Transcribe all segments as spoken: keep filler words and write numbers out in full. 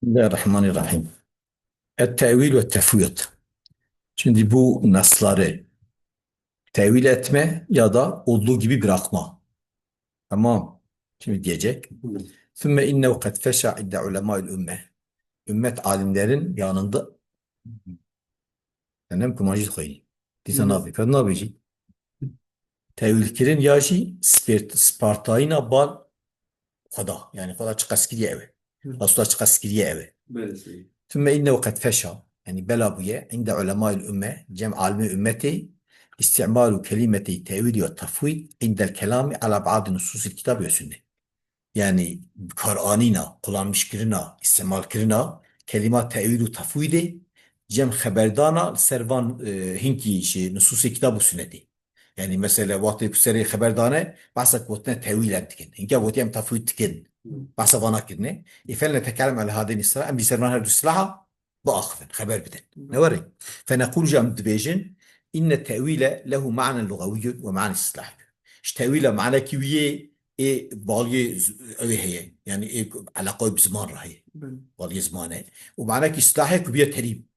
Bismillahirrahmanirrahim. Et-te'vil ve tefwid. Şimdi bu nasları tevil etme ya da olduğu gibi bırakma. Tamam. Şimdi diyecek. Sümme innehu kad feşa idde ulema'il ümme. Ümmet alimlerin yanında. Enem kumajî xweyî. Dîsa Hı. navê, ka navê jî. Tewîlkirin ya jî spert-, spartayîna bal Xweda. Yani Xweda çiqas kiriye ew e. Hı. Rasulla çiqas kiriye ew e. Belê seyî. Sümme innehu qed feşa. Yani bela bûye. Inde ulemayil ümme. Cem alimi ümmetê. İstimalu kelimetey tevîl ya tefwîd. Indel kelami ala ba'di nususil kitab ve sünnet. Yani bikaranîna, kullanmışkirina, îstemalkirina kelîma tewîl û tefwîdê cem xeberdana li ser van, e, hinkî jî nusûsê kitab û sunetê. Yani mesela wextê ku serê xeber dane, behsa gotine tewîl em dikin. Hinka gotî em tefwîd dikin. Hı. Behsa vana kirine. Ê fel netekelem ala hadeyni sila, em jî ser van her du silaha biaxivin, xeber bidin. Hı. Ne were? Feneqûl jî em dibêjin, inne tewîle lehu ma'nen lugawiyyun ve ma'nen istilahiyyun. Ji tewîla manekî wî yê ê baliyê z-, ew ê heye. Yani ê eleqayê bi ziman re heye. Belê. Baliyê ziman e. Û manekî îstîlahê ku biye terîm,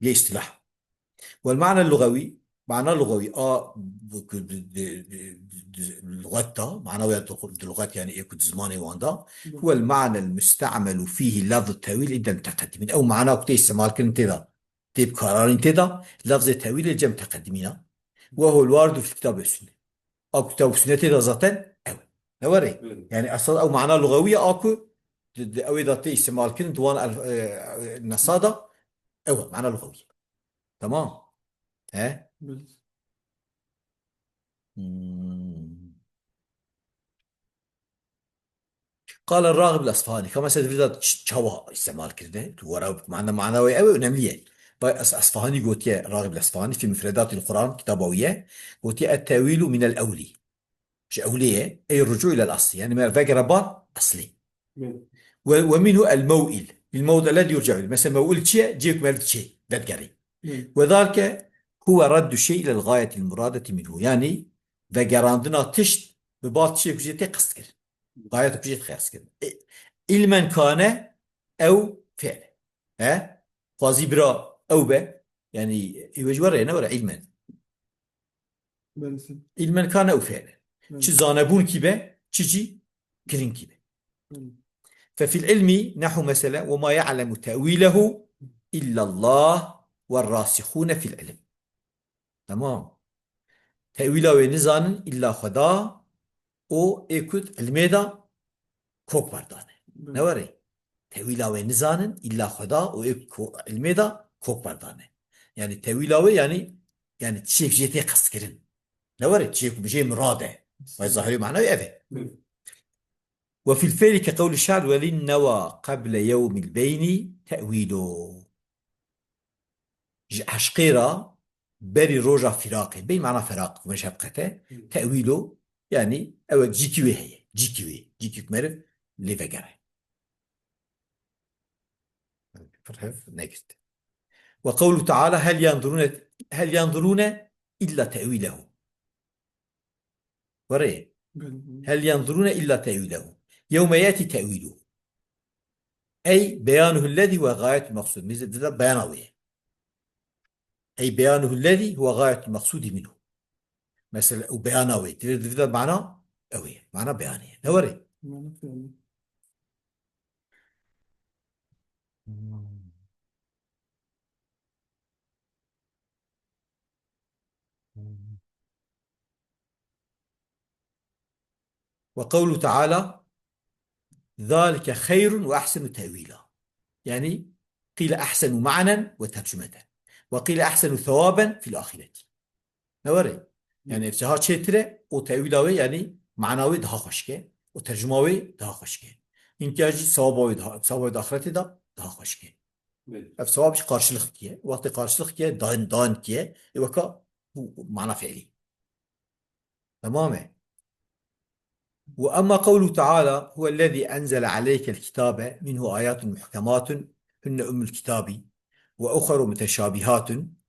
biye îstîlah. Wel ma'ne lugawî, mana lugawî a ku di, di, di, di, di lugat da, mana wê di, di lugat yani ê ku di zimanê wan da. Belê. Huwel ma'nel musta'melu fîhî lafzu tewîl indel muteqedimîn. Ew mana ku tê îstemal kirin tê de, tê bikaranîn tê de, lafzê tewîlê cem muteqedimîn a. Ve huwel waridu fil kitab ve sünne. A kitab û sünnetê de zaten ew e. Ne were? Hı. Yani esas ew mana lugawî ye a ku di, di, ew ê de tê îstemal kirin, di wan el-, e, e, nesa de ew e, mana lugawî ye. Tamam. He? Hı. Hmm. Qala Ragib el-Esfahani. Ka mesela divida ç-, çawa îstemal kirine? Tu wara mana, mana wê ew e, önemli ye. Bay Es-, Esfahani gotiye, Ragib el-Esfahani, fi Mufredatil Kur'an, kitaba wî ye. Gotiye, "Et-tewilu minel ewli." Ji ewlê ye, ey rucu ilel asli. Yani me vegere ban eslê. Evet. Ve, ve minhu el mew'il. Il mew'd ellezî yurca'u ileyh. Mesela mew'il çi ye? Cihê ku meriv diçê, vedigerê. Evet. Ve zalike huve raddu şey ilel gayetil muradeti minhu. Yani vegerandina tişt bi ba tiştê ku jê tê qist kir. Gayet ku jê tê qist kir. E, ilmen kane ew fi'l. He? Xwazî bira ew be. Yani ê wê ji we re ne were ilmen. Belê. Îlmen kane ew fi'l e. Belê. Çi zanebûn kî be, çi jî kirin kî be. Belê. Fe fil ilmi nehu mesela ve ma ya'lemu te'wilehu illallah ve rasihune fil ilm. Tamam. Tewîla wê nizanin illa Xweda û ê ku di ilmê de kok berdane. Belê. Ne were? Tewîla wê nizanin, illa Xweda û ê ko-, ilmê de kok berdane. Yani tewîla wê yani, yani tiştê jê tê qestkirin. Ne were? Tiştê ku bi jê mirad e. Vay zahirî mana wê ev e. Belê. Ve fil fi'li ke qewli şair, "Welin newa qeble yewmil beyni te'wîlu." Ji eşqê re berî roja firaqê, bey mana firaq, ku me şefqete, Hı. te'wîlo, yani ew e cîkî wê heye, cîkî wê, cîkî ku meriv lê vegere. Pir hev negirt. Ve qewlu Teala, "Hel yanzurune, hel yanzurune illa te'wilehu." Were. Belê. "Hel yanzurune illa te'wilehu. Yewme ye'ti te'wiluhu. Ey beyanuhu lezî huve gayetul maksud." Mîze dide beyana wê. "Ey beyanuhu lezî huve gayetul maksudi minhu." Mesela, û beyana wê. Divê, divê de mana ew ê. Mana beyanê. Ne were? Mana fi'lî. Hmm. Ve qewlu Teala, "Zalike xeyrun ve ahsenu tevîla." Yani, qîle ahsenu ma'nen ve tercumeten. Ve qîle ahsenu sewaben fil ahireti. Ne were? Yani, ev çaha çêtir e, o tevîla wê, yani, mana wê daha xweşik e, o tercuma wê daha xweşik e. Hinkiya jî sewaba wê daha, sewaba wê di axiretê de daha xweşik e. Belê. Ev sewab jî qarşılık diye. Wextê qarşılık diye, dain, dain diye. E weka bu mana fiilî. Tamam e. Ve emma qewlu Teala, "Huvellezî enzele aleykel kitabe minhu ayatun muhkematun hunne ummul kitabi ve uharu muteşabihatun."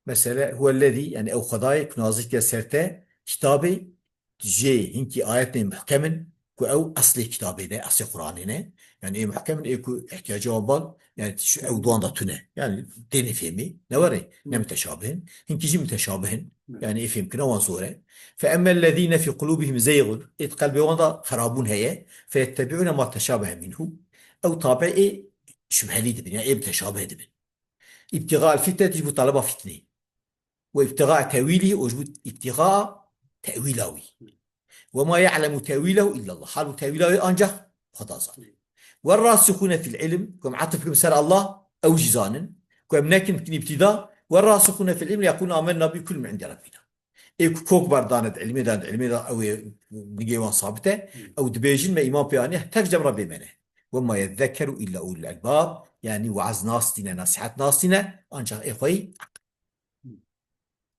Mesela, "Huvellezî", yani ew Xwedayê ku nazil kiriye ser te kitabê, jê hinkî ayetên muhkem in, ku ew eslê kitabê ne, eslê Qur'anê ne. Yani ê muhkem in, ê ku ihtiyacê wan van, yani şu ew duwan da tune. Yani têne fêmê, ne were, ne muteşabih in. Hinkî jî muteşabih in. Yani ê fêmkirina wan zor e. Fe emmellezîne fî qulûbihim zeygun, ê di qelbê wan da xerabûn heye. Fe yettebi'ûne ma teşabehe minhu. Ew tabi'ê şubhelî dibin, yani ê muteşabih dibin. İbtiğa'el fitneti, ji bo taleba fitnê. Ve ibtiğa'e tevîlî, û ji bo ibtiğa'a tevîla wî. Ve ma ya'lemu tevîlehu illallah. Hal û tevîla wê ancak Xweda zane. Ve rasihûne fil ilm, ku em atf bikin ser Allah, ew jî zanin. Ku em nekin, bikin îbtîda. Ve rasihûne fil ilm yeqûlûne amennâ bî kullun min indi Rabbina. Ê ku kok berdane di ilmê de, di ilmê de ew ê nigê wan sabit e, ew dibêjin me îman pê aniye, tek cem Rabbê me ne. Ve ma yezzekeru illa ulul elbab, yani waaz nas tîne, nasihat nas tîne, ancak ê xweyî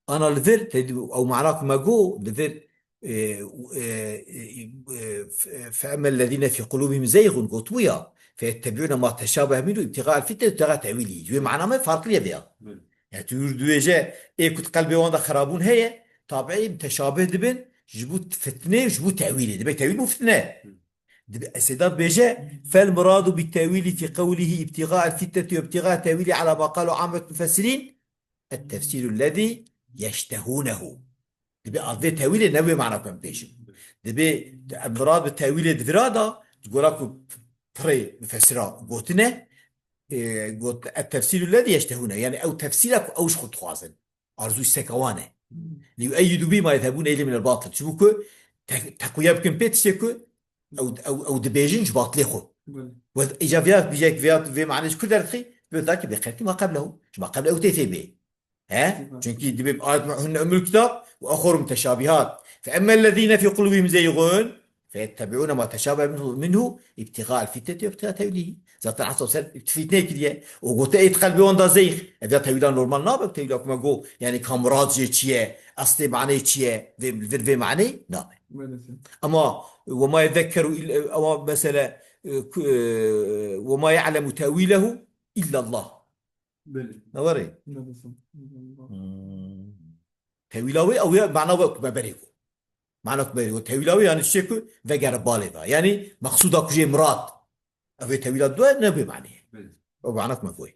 Ana li vir, te dî, ew mana ku me got, li vir, e, e, e, e, fe, fe emmellezîne fî qulûbihim zeygun, gotibû ya, feyettebi'ûne ma teşabehe minhu ibtîga'el fitne ibtîga tewîlî. Wê mana me farklı ye veya. Belê. Yani tu dibêje, ê ku di qelbê wan de xerabûn heye, tabi'î muteşabih dibin, ji bo fitnê, ji bo tewîlê. Dibe tewîl bû fitne. Hı. Dibe esêda dibêje, fel muradu bi tewîlî fî qewlîhî ibtîga'el fitneti ve ibtîga tewîlî ala ma qalu ammet mufessirîn, Et-tefsîru lezî yeştehûnehu. Dibê a vê tewîlê ne wê mana ku em bêjin. Dibê em mirad bi tewîlê di vira da, di gora ku pirê mufessira gotine, e, got, et-tefsîru lezî yeştehûne. Yani ew tefsîra ku ew ji xwe dixwazin. Arzû îsteka wan e. Liyueyyidû bî ma yezhebûne ileyhî minel batil. Ji bo ku te-, teqwiye bikin pê tiştê ku ew, ew, ew dibêjin ji batilê xwe. Belê. Wez îca viya, vijek viya vê manê ji ku derdixî? Bi zaki bi xelqî ma qeblehu. Ji ma qeble ew tê fêmê. He? Belê. Çünkü dibê ayet hunne ummul kitab ve uxaru muteşabihat. Fe emmellezîne fî qulûbihim zeygun feyettebi'ûne ma teşabehe minhu, minhu ibtîga'el fitneti ve ibtîga tewîlî. Zaten asla ser fitnê kiriye. O gote ê di qelbê wan da zeyx. Ev ya tewîla normal nabe, tewîla ku me got, yani ka murad jê çi ye, eslê manê çi ye, vê, vir vê manê nabe. Maalesef. Ama ve ma yezekkeru il-, ama mesele, e, ku-, e, ve ma ya'lemu tevîlehu illallah. Belê. Ne were? Maalesef. Hmm. Tewîla wê, ew ya mana wek me berê got. Mana ku berê got. Tewîla wê yani tiştê ku vegere balê ve. Yani meqsûda ku jê mirad. Ev ê tewîla dua ne bê manê. Belê. O mana ku me goy.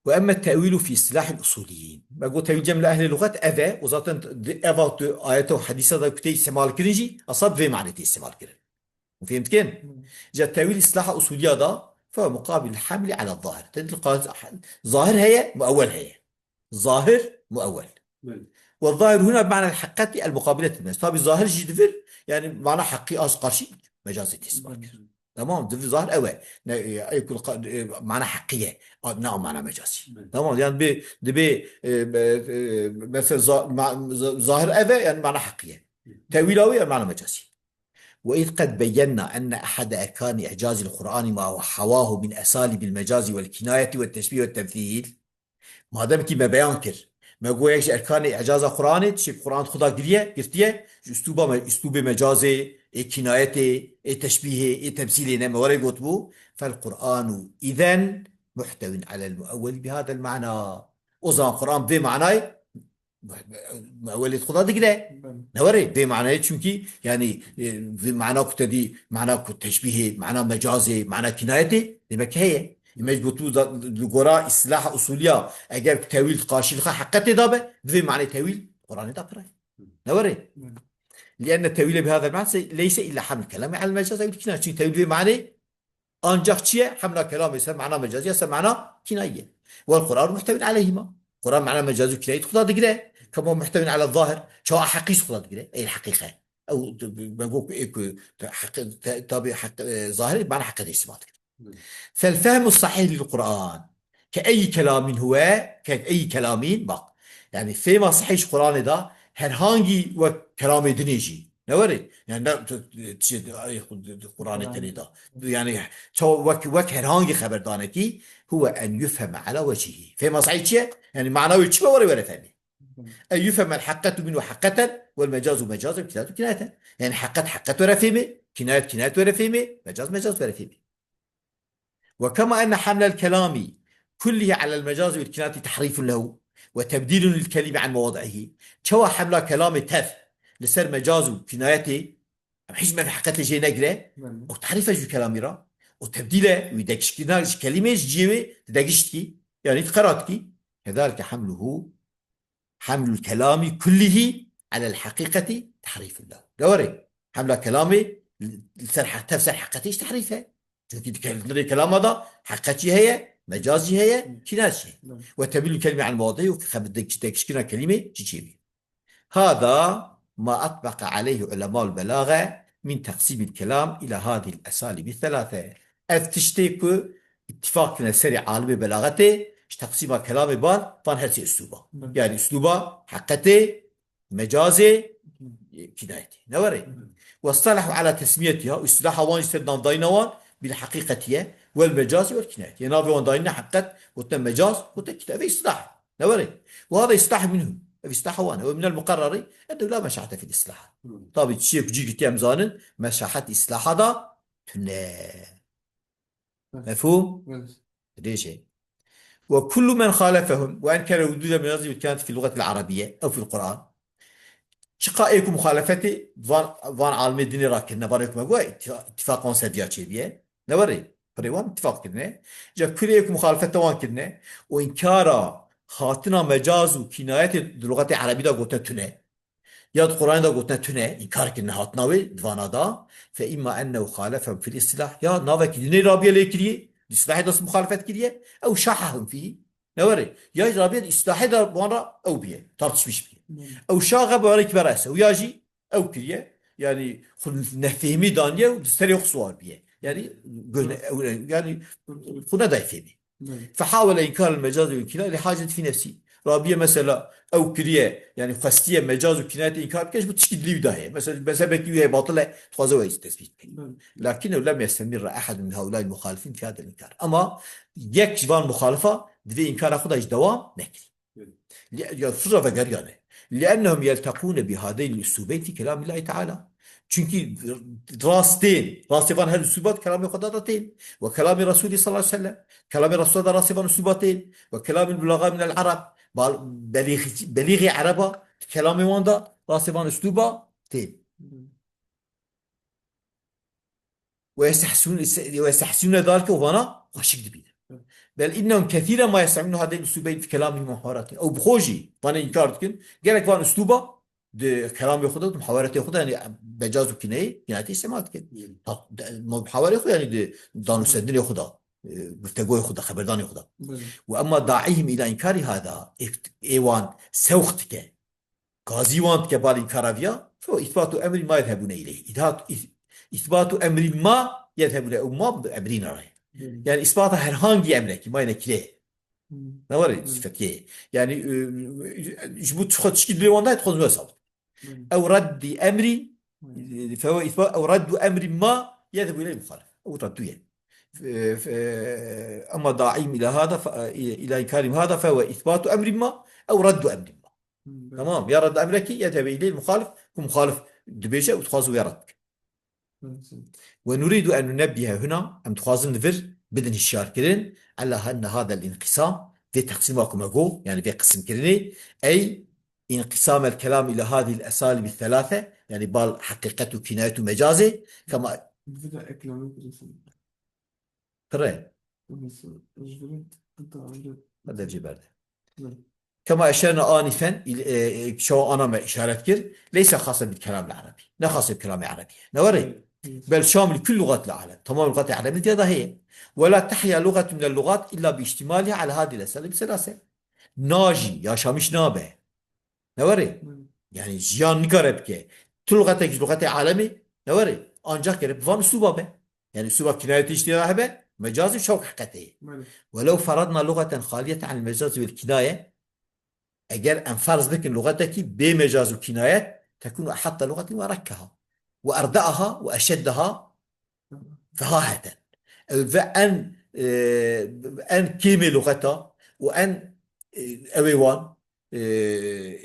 Ve emme tevîlu fî istilahil usuliyyin. Me got tevîl cem li ehlê luxet ev e. O zaten di eva tu ayeta û hedîsa da ku tê îstemal kirin jî, esla bi vê manê tê îstemal kirin. Fêm dikin? Hmm. Ji tevîl istilaha usuliya da, fe muqabil hamli ala zahir. Te dil qa-, zahir heye, muewwel heye. Zahir, muewwel. Belê. Ve zahir huna bi mana haqiqeti el muqabileti mecaz. Tabi zahir jî divir, yani mana haqqî az karşı mecazê tesbih kir. Belê. Tamam, divir zahir ew e. Ne, e, ey kul qa-, e, mana haqqî ye. A, ne mana mecazî. Belê. Tamam, yani bi, dibi, e, e, e, mesela za-, ma-, za-, zahir ev e, yani mana haqqî ye. Belê. Tevîla wî, yani mana mecazî. Ve iz qed beyyenna enne ehade erkani i'cazil Qur'ani ma hawâhu min esalibil mecazi vel kinayeti ve teşbih ve temthîl. Madem ki me beyan kir, me got yek ji erkanê icaza Qur'anê, tiştê ku Qur'an xwe da giriye, girtiye, ji üsluba me-, üslubê mecazê, ê kinayetê, ê teşbîhê, ê temsîlê ne me were gotibû, fel Qur'anu izen muhtewin alel muewwel bi hadel ma'na. O zaman Qur'an vê manayê muewwelê xwe da digire. Belê. Ne were? Vê manayê çünkü yani, e, vê mana ku te dî, mana ku teşbîhê, mana mecazê, mana kinayetê, demek ki heye. Demek got tu da, li gora îstilaha usuliya, eger ku tewîl karşılığa heqetê da be, di vê manê tewîl Qur'anê da pire. Ne were? Belê. Lienne tewîle bi hadel ma'na leyse illa haml kelami al mecaz ew kinayet. Çünkü tewîl vê manê Ancak çi ye? Hemla kelamê ser mana mecazî ya ser mana kinayî ye. Wel Qur'an muhtewin aleyhima. Qur'an mana mecazî û kinayî xwe da digire. Kema muhtewin ala zahir. Çawa heqî xwe da digire. Ey heqîqe. Ew, me got ku, ê ku, te-, heqî-, te-, tabi heq-, e, zahir mana heqîqe de îstîmal dikir. Hı. Fel fehmu sahih lil Qur'an. Ke ey kelamin huwe, ke ey kelamin, bak. Yani fêma sahih ji Qur'anê da, herhangi wek kelamê dinê jî. Ne were? Yani ne, tu, tu, şey, ay, Qur'anê tenê da. Yani, çawa wek, wek herhangi xeberdanekî, huwe en yufheme ala wecihî. Fêma sahî çi ye? Yani, mana wê çi be were were fehmî. En yufheme el haqqetu minhu haqqeten, vel mecazu mecazen, kinayet kinayeten. Yani, haqqet haqqet were fehmî, kinayet kinayet were fehmî, mecaz mecaz were fehmî. Ve kema enne hamlel kelami kullihi alel mecazi vel kinayeti tahrifun lehu ve tebdilun lil kelimi an mevadi'ihi. Çawa hemla kelamê tev li ser mecaz û kinayetê, Hîç me heqetê jê negire. Belê. O tehrîfe ji kelamî ra. O tebdîle wî degişkirina ji kelîmê ji cihê wê degiştkî. Yani qerat kî. Kedalike hemluhu, hemlul kelami kullihi alel haqiqeti tehrîfun lehu. Dewerê. Hemla kelamê li ser heq-, tev ser heqetê ji tehrîfe. Çünkü di kel-, di kelama da heqet jî heye, mecaz jî heye, kînayet jî heye. Ve tebînul kelime an mewadihi û xebit dek-, degişkirina kelîmê ji cihê wî. Hada ma etbeka aleyhi ulemaul belage min teqsîmil kelam ila hadihil esalîbi thelâthe. Ev tiştê ku îttifaq kine serê alimê belaxetê ji teqsîma kelamê ban, van her sê üslûba. Hı. Yani üslûba heqetê, mecazê, Hı. kînayetê. Ne were? Hı. Westalehu ala tesmiyetiha, îstilaha wan jî ser navdayîna wan bil heqîqetiye, wel mecazî wel kînayetî. Navê wan dayîne heqet, gotine mecaz, gotine kînayet. Ev îstilah. Ne were? Û hada îstilah minhum. Ev îstilah wan e. Ve minel muqerrerî ennehu la meşahete fil îstilah. Hı. Tabî çiyê ku cî girtiye em zanin, meşahet îstilaha da tune. Hı. Mefhûm? Evet. Dirêj e. Ve kullu men xalefehum ve enkere wucude mecazî ve kînayetî fil luxetil arabiyye ew fil Quran. Çiqa ê ku muxalefetê van, van alimê dinê rakirine, van ê ku me got, ittifa-, ittifaq wan ser diya çêbiye. Ne were? Pirê wan ittifaq kirine. Ca kulê ê ku muxalefeta wan kirine û înkara hatina mecaz û kînayetê di luxetê erebî de gote tune. Ya di Quranê de gotine tune, înkar kirine hatina wê di vana da. Fe îmma ennehu xalefehum fil îstilah. Ya navekî dinê rabiye lê kiriye, di îstîlahê de muxalefet kiriye, ew şahahum fîhî. Ne were? Ya jî rabiye di îstîlahê de wan ra ew biye, tartışmış biye. Hmm. Ew şaxe bi were ki berese, û ya jî ew kiriye, yani xwe nefêmî daniye û di serê xwe siwar biye. Yani gune-, ew, yani xwe nedaye fêmî. Belê. Fehawele înkar el mecaz ve kînayet li hacet fî nefsî. Rabiye mesela ew kiriye, yani xwestiye mecaz û kînayet înkar bike, ji bo tişkî dilî wî de heye. Mesela mezhebekî wî heye batil e, dixwaze wê tesbît bike. Belê. Lakin ew lem yestemirre ehadun min haulâil muhalifîn fî hadel înkar. Ama yek ji van muxalifa divê înkara xwe de ji dewam nekirî. Li-, ya sirra vegeriyane. Li'ennehum yelteqûne bi hadeynil uslûbeyn fî kelamîllahî teala. Çünkü rastên, rastê van her uslûbat kelamê Xweda da tên. Ve kelamê Resûlî sallallahu aleyhi ve sellem. Kelamê Resûlî da rastê van uslûba tên. Ve kelamîl bulaga minel Arab. Bal-, belîg-, belîgê Ereba kelamê wan da rastê van uslûba tên. Ve yestehsûn-, ve yestehsînûne zalike û vana xweşik dibînin. Bel innehum kethîren ma yestehmilûn hadeyl uslûbeyn fi kelamî muhawerate. Ew bi xwe jî vana înkar dikin. Gelek van uslûba di kelamê xwe de, di muhaweretê xwe de, yani mecaz û kîneyê, kînayetê îstîmal dikin. Hmm. Ta-, de-, muhawerê xwe, yani di danûsendinê xwe de, e, guftegoyê xwe de, xeberdanê xwe de. Belê. Ve emma daîhim îla înkarî hada, ê, ê wan sewq dike. Gazî wan dike bal înkara viya, fe îsbatu emrî ma yezhebûne îleyh. Îthat, îs-, îsbatu emrî ma yezhebûne. Ew ma bi emrîna re. Hmm. Yani îsbata herhangî emrekî, ma yine kirê. Hmm. Ne were Hmm. sifetiyê. Yani, e, ji bo xwe tişkî dilê wan dayê, dixwazin wê sabit. Hmm. Ew reddî emrî, Hmm. fe îsba-, ew reddu emrî ma yezhebû îleyh muxalif. Ew reddu ye. Fe-, fe-, emma daîm îla hada, fe-, îla înkarî hada, fe ve îsbatu emrî ma, ew reddu emrî ma. Hmm, belê. Tamam. Ya redd emrekî, ya tevî lê muxalif, ku muxalif dibêje û dixwaze wê red bike. Belê. Ve nurîdu en nunebbihe huna, em dixwazin li vir bidin hişyarkirin, ela enne hadel înqîsam, vê teqsîma ku me got, yani vê qisimkirinê, ey înqîsamel kelam îla hadîl esalîbî thelâthe, yani bal heqîqet û kînayet û mecazê, kema Bi de ekonomik resim. Pire. Nasıl? Özgürlük. Hatta öyle. Hadi cî berde. Hı. Kema eşerna anifen, il-, e, e, şewa ana me işaret kir, leysa xasa bil kelam el arabi. Ne xasa bil kelam el arabi. Ne were? Hı, hı. Bel şamil kul lugat el alem. Tamam lugat el alem diye da heye. Ve la tahya lugatun min el lugat illa bi iştimaliha ala hadil esali bi selase. Najî, yaşamış nabe. Ne were? Hı. Yani jiyan nikare bike. Tu lugatek ji lugatê alemê ne were? Ancak gerek bi van usuba be. Yani usuba kinayetê işte hebe, mecazî şewk heqetê. Belê. Welew feradna lugaten xaliyeten anil mecazî vel kinaye, eger em ferz bikin lugatekî bê mecaz û kinayet, tekunu ehatta lugatin ve rekkeha. Ve erdeaha ve eşeddeha fehaheten. Ew ve en, e, en kêmê lugeta û en, e, ew ê wan, e,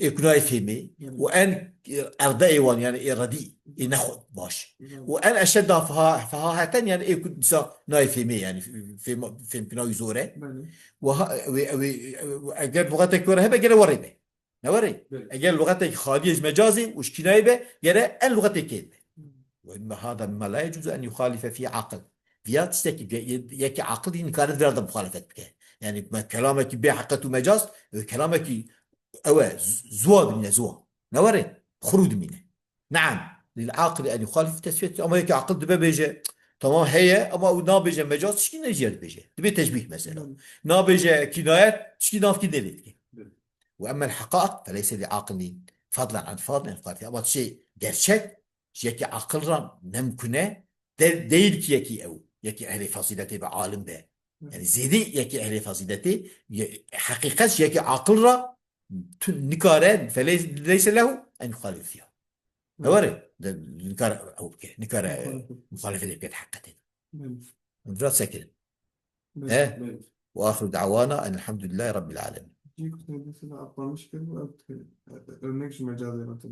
ê ku nayê fêmê û en, e, erdeyê wan, yani ê redî, ê nexwe baş. Û en eşedda feha-, fehaheten, yani ê ku dîsa nayê fêmê, yani fêma-, fêmkirina wî zor e. Belê. Û ha-, wê, wê, eger luxetek were hebe, gere werê be. Ne werê? Belê. Eger luxetek xaliyê ji mecazê û ji kînayê be, gere en luxetê kêm be. Hmm. وإما هذا مما لا يجوز أن يخالف فيه عاقل. Viya tiştekî ge-, ye-, yekî aqil jî nikare di vira de muxalefet bike. Yani me-, kelamekî bê heqet û mecaz, e, kelamekî ew e, z-, zuwa dimîne, zuwa. Ne were? Xuru dimîne. Naam. Lil aqili en yuxalif tesfiyet. Ama yekî aqil dibe bêje, tamam heye, ama ew nabêje mecaz, tişkî ne jî dibêje. Dibe teşbîh mesela. Hmm. Nabêje kinayet, tişkî navkî nêlê dike. Hmm. Ve emmel heqaiq, feleyse li aqilin fadlen an fadlen yuxalif. Ama şey gerçek, ji yekî aqil ra nemkune, de-, değil ki yekî ew, yekî ehlê fazîletê be, alim be. Hı. Yani zêdî yekî ehlê fazîletê, ye-, heqîqet ji yekî aqil ra tu nikare, feley-, leyse lehu en yuxalif fiha. Hı. Ne were? De, nikare ew bike, nikare, hı hı, muxalefetê bike heqîqetê. Hı. Vira sekirin. Belê, he? Belê. Ve axiru da'wana enelhamdülillahi rabbil alemin. Cî ku te mesela atlamış kir, bu örnek ji mecazê hatırlıyorsun.